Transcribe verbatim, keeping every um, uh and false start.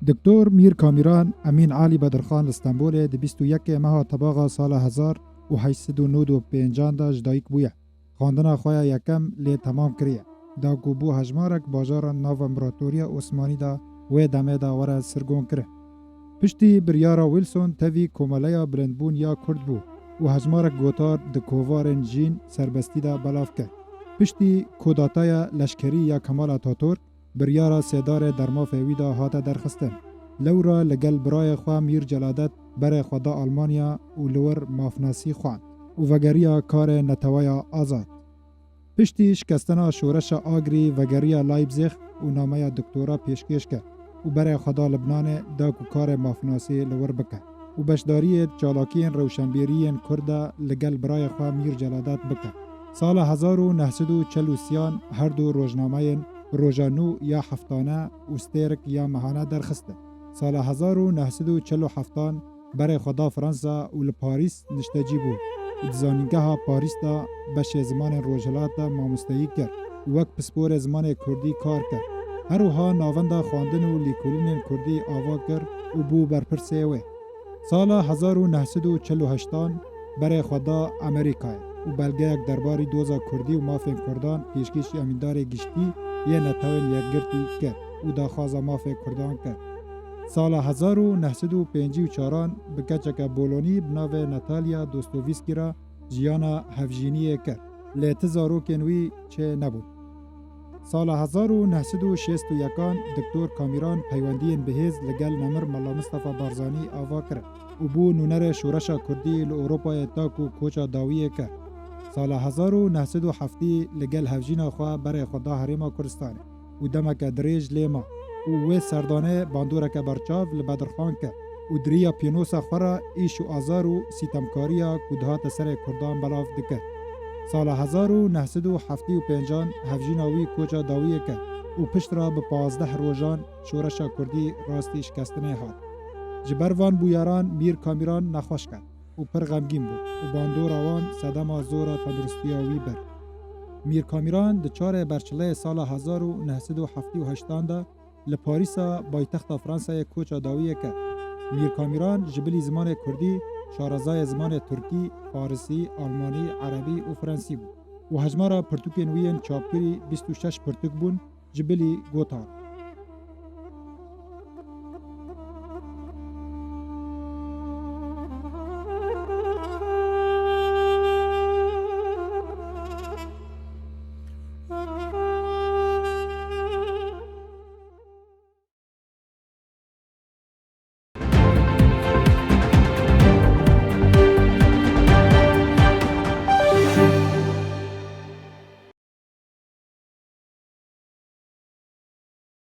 Doktor Mîr Kamîran Emîn Alî Bedirxan li Stenbolê di bîst û yekê meha Tebaxa sala hezar û heşt sed û nod û pêncan de ji dayik bûye. Xwendina xwe ya yekem lê temam kiriye. Da ku bû hejmarek bajaran nava Împaratoriya Osmanî de wê demê de were sirgonkirin. Piştî biryara Wilson tevî Komeleya Bilindbûn ya Kurd bû û hejmarek gotar di kovarên jîn serbestî de belav kir. Piştî kodataya leşkerî ya Kemal Ataturk, biryara sêdarê dermafê wî de hate derxistin. Lewra li gel birayê xwe Mîr Celadet berê xwe da Almanya û li wir mafnasî xwend û vegeriya karê Neteweya Azad. Piştî şikestina şoreşa Agrî vegeriya Leipzig û nameya doktora pêşkêş kir û berê xwe da Libnanê da ku karê mafnasî li wir bike û beşdariyê di çalakiyên rewşenbîriyên Kurd de li gel birayê xwe Mîr Celadet bike. Sala hezar û neh sed û çel û sêyan her du rojnameyên Roja Nû ya heftane û Stêrk ya mehane derxistin. Sala hezar û neh sed û çel û heftan berê xwe da Fransa û li Parîs niştecî bû û di zanîngeha Parîs de beşê zimanên Rojhilat de mamosteyî kir û wek pisporê zimanê Kurdî kar kir. Her wiha navenda xwendin û lîkolînên Kurdî ava kir û bû berpirsê wê. Sala hezar û neh sed û çel û heştan berê xwe da Amerîkayê û belgeyek derbarî doza Kurdî û mafên Kurdan pêşkêşî Emîndarê Giştî yê Netewên Yekgirtî kir û daxwaza mafê Kurdan kir. Sala hezar û neh sed û pêncî û çaran bi keçeke Bolonî bi navê Natalya Dostovîskî re jiyana hevjîniyê kir. Lê ti zarokên wî çê nebûn. Sala hezar û neh sed û şêst û yekan Doktor Kamîran peywendiyên bihêz li gel nemir Mela Mistefa Barzanî ava kirin û bû nûnerê şoreşa Kurdî li Ewropayê ta ku koça dawiyê kir. Sala hezar û neh sed û heftî li gel hevjîna xwe berê xwe da Herêma Kurdistanê û demeke dirêj lê ma û wê serdanê bandoreke berçav li Bedirxan kir û di riya pênosa xwe re îş û azar û sîtemkariya ku dihate serê Kurdan belav dikir. Sala hezar û neh sed û heftê û pêncan hevjîna wî koça dawiyê kir û pişt re bi pazdeh rojan şoreşa Kurdî rastî şikestinê hat. Ji ber van bûyeran Mîr Kamîran nexweş ket û pir xemgîn bû û bandora wan sedema zora tenduristiya wî bir. Mîr Kamîran di çarê berçileyê sala hezar û neh sed û heftê û heştan de li Parîsa paytexta Fransayê koça dawiyê kir. Mîr Kamîran ji bilî zimanê Kurdî, şarezayê zimanê Tirkî, Farisî, Almanî, Erebî û Frensî bû û hejmara pirtûkên wî yên çapkirî bîst û şeş pirtûk bûn, ji bilî Gotar.